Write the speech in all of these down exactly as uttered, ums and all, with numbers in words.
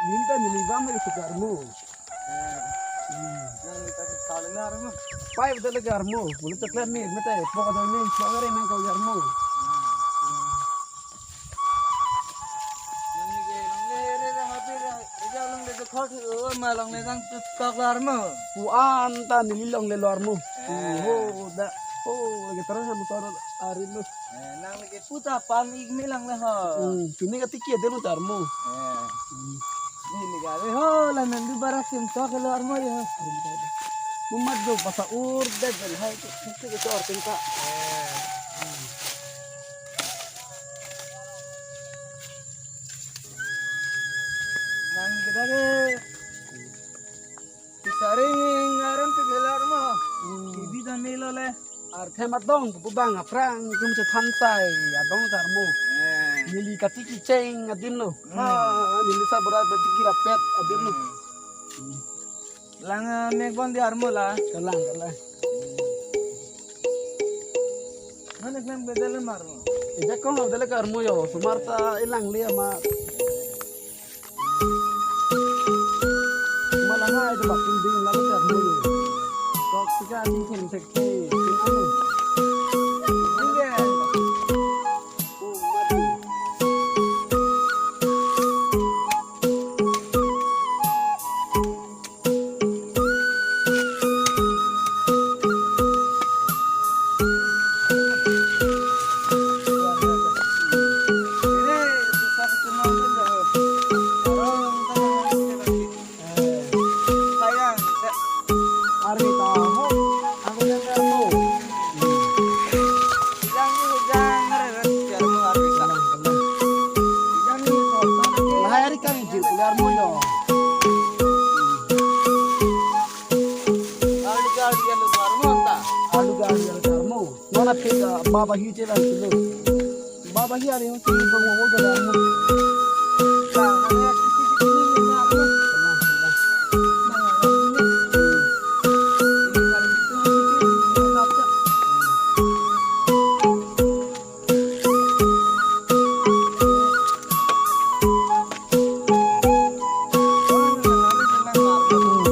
Neli ta neli bang lagi suka armo. Hmm. Nang ta ke saling armo. Pai betul lagi armo. Boleh coklat nih, mete pok ada nih, suka kare nang kau armo. Nang ni ke longle re re happy re, re ja longle ke khot, oh, ma longle jang tu tok lo armo. Puan ta neli longle lo armo. Eh. Oh, da. Oh, lagi terus sama soro ari lo. Eh, nang lagi puta pam ik me lang le ho. Hmm, sini katiki adim lo ta armo. Eh. Hmm. Neli gari ho, la nang du barak sim tok lo armo ya. Mumat do pasa ur de gel hai tu, tu ke tor tingka. Eh. Nang kita ke. Kisaring aram pi melar mo. Hmm. Kibi dan melo le. Arthe adong pu bang aphrang tum chethan sai adong ta armo. Eh. Neli katiki cheng adim lo. Hmm. Ha, neli sa bora katiki rapet adim lo. Hmm. Lang, eh, mek bon di armo la. Kalang, kalang. Mana klem bedel marmo. Ejak kong bedel ke armo yo. Sumar ta ilang le ma. Malang hai de bak pinding lalu ke armo yo. Tok sika ting thum thek ke. Tin anu. Ingen. Oh, madu. Arita ho, aku yang tahu. Lahai ari kang jir kuliah armo yo. Alu ke alu ke armo. Non aphi, ah, baba hi chelang silo. Baba hi ari ho silo, bang wo wo jalan mo.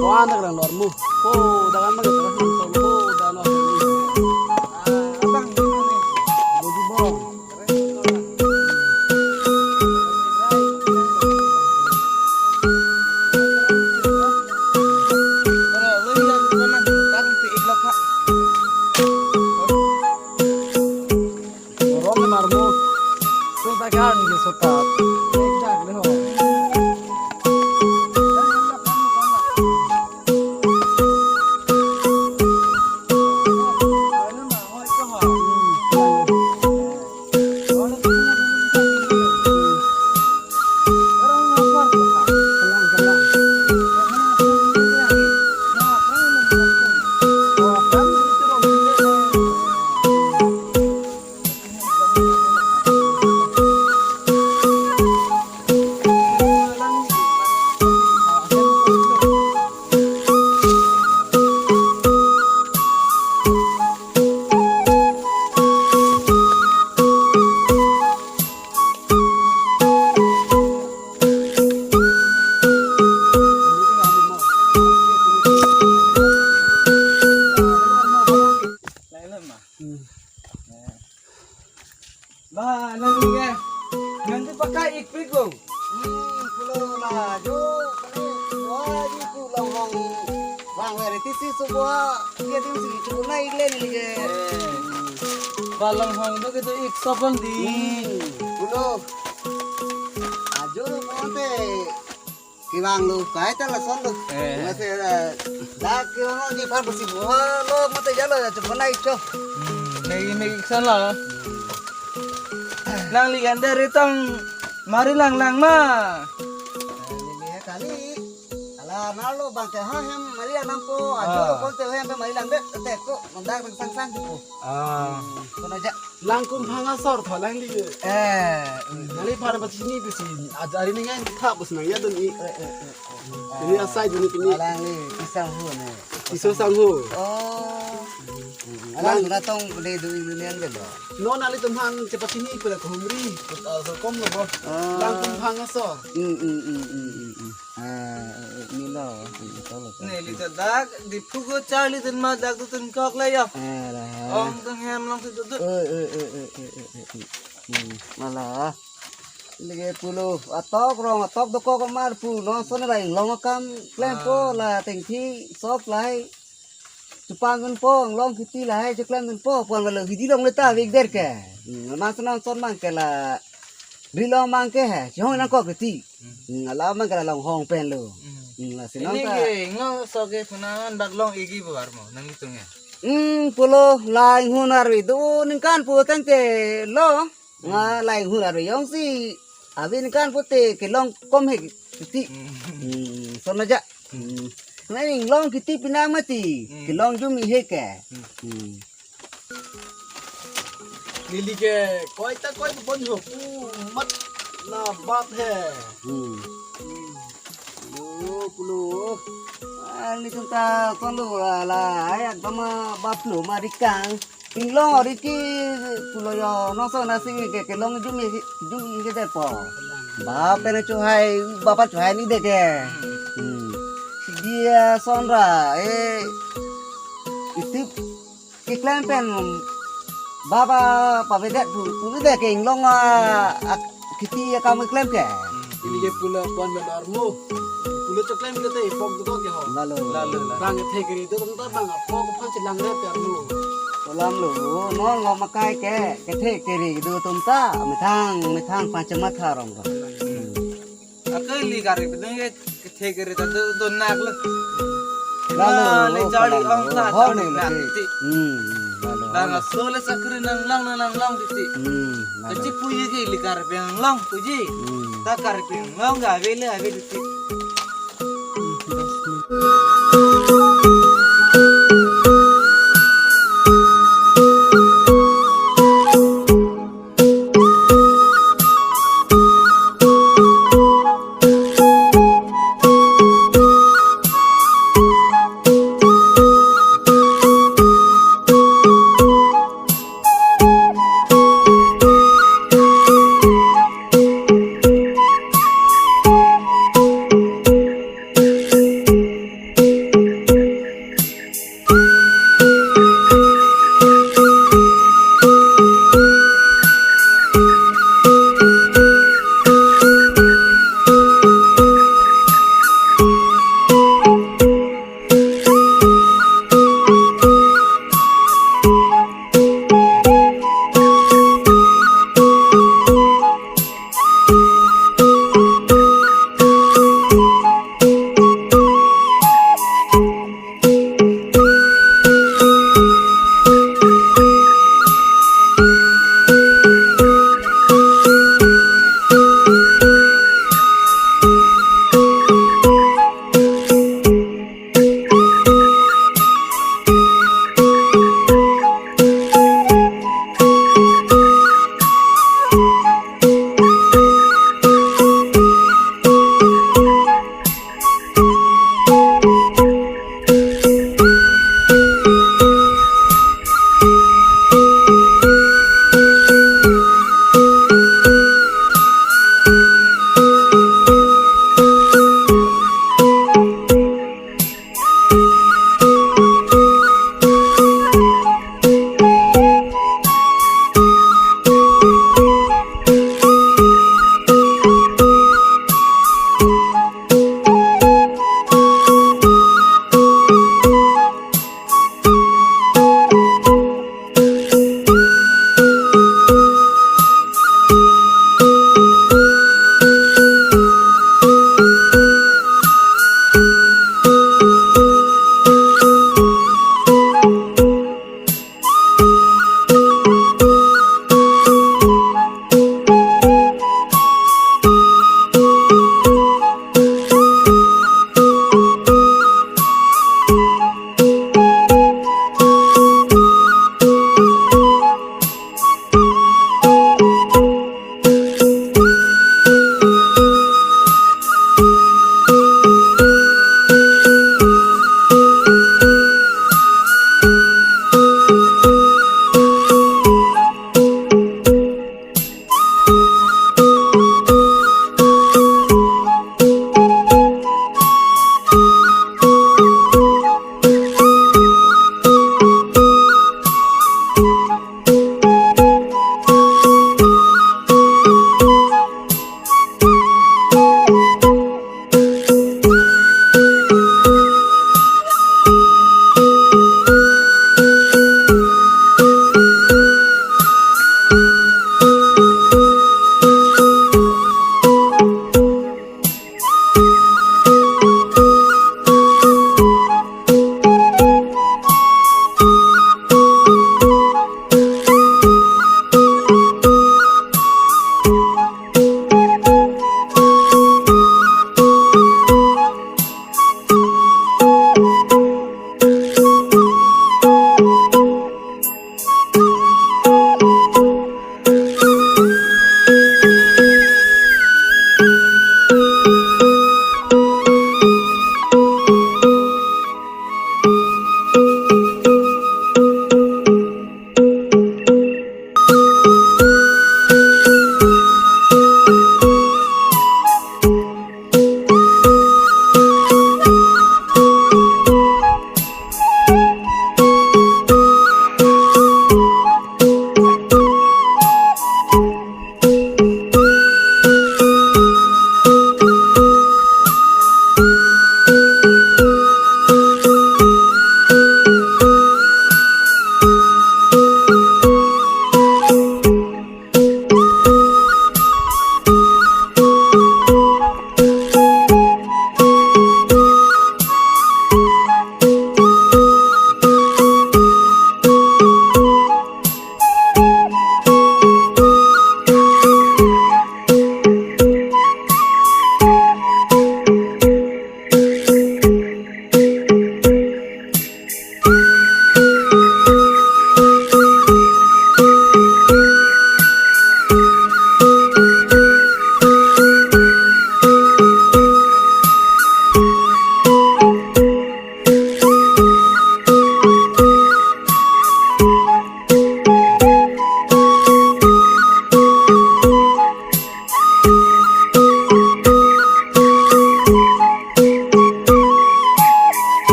Buan dak rang lor mu. Oh, dagan bang dak rang lor mu. Oh, dagan lor mu. Ah, abang di mana? Bodi bong. Rom le marmo. Sota kan ke sota. Exact le ho. Ba, nang ke. Nang ke pakai ik pik lo. Hmm, pulo la jo, kali, wah, di ku Longhong. Bang, wari tisi sebuah, dia tim si, cukup naik le ni ke. Ba Longhong do ke do ik sopon di. Hmm, pulo. Ajo lo ponte. Kevang lo, kai ta lason lo. Eh. Masi, eh, dak kevang lo, di par besi buha lo, mate jalo ya, coba naik, cok. Hmm, negi, negi iksan lo. Nangli ganda ritong, mari lang lang ma. Neli ya kali, ala nalo bang ke ha hem, mari lang po, ajo lo, ah, ponte hem, mari lang dek, tek ko, mendak sang sang di po. Ah. Kona ja. Langkum phang asor tho lang di. Eh, nangli phar ba sini bisi. Ajari ni ngan tha bus nang ya dun i. Eh, eh, eh, eh. Ini asai dun ini. Alang ni, pisang hu ni. Piso sang hu. Oh. Alang na tong de do ilian ke lo. Non nelitum aphan chepachini pula kohumri. Put aso kom lo bo. Ah. Alangtum aphan aso. Hmm, hmm, hmm, hmm, hmm, hmm. Ah, eh, eh, ni lo, ni to lo. Neli ta dak, Diphu ko charli dun ma dak dotun kok la ya. Ah, la. Ong tung hem long si dudut. Eh, eh, eh. Hmm, mala. Lege pulo, atok rong, atok dokok mar pu, non ason ra inglong akam klempo. Ah. La tengthi sop lahai. Chupang dunpo, inglong kiti lahai, chuklem dunpo, pon lo hidi longle ta vik der ke. Hmm, mas non ason mang ke la, ri long mang ke he, chihong nangkok kiti. Hmm, ala mang ke la longhong pen lo. Hmm. Hmm, lasi non ini ta ke, inglong so ke punan bak long igi bo armo, nang itung ya. Hmm, pulo, la inghun arve do, ningkan pu tangte lo. Nga la inghun arve jongsi ave ningkan pute kelong kom he kiti. Hmm. Hmm, ason aja. Hmm. Nga inglong kiti pinang mati. Hmm. Kelong jumi he ke. Hmm. Hmm. Neli ke koi ta koi pon ho pu mat na bap he. Hmm. Hmm. Lo, pulo. Ah, nelitum ta konlo la, la, ai, agama baplo ma rikang. Inglong ori ke pulo yo, non ason nasi ke, kelong jumi, jumi ke depo. Bap pen chuhai, bapa chuhai ni de ke. Hmm. Dia ason ra, eh, itip keklem pen bapa pavedet pu, pu de ke inglong a, a, kiti akam keklem ke. Ili ke pulo pon bel armo. Pulo chuklem ke te ipok do ke ho. Lalo. Lalo, lalo. Bang kethe keri do atum ta bang apok aphan chelang re pe armo. Alam lo, non lo makai ke, kethe keri do atum ta, methang, methang aphan chematha rong ko. Hmm. Akai ili kari pedung ke kethe keri ta do, do nak lo. Lalo, ah, le lo, jali kalang ong lo, ta ho ta le nak le. Titi. Hmm, lalo. Bang aso le sakri nang long, nang long titi. Hmm, lalo. Kachi puji ke ili Karbi Anglong puji. Hmm. Ta Karbi Anglong ga ave le ave titi.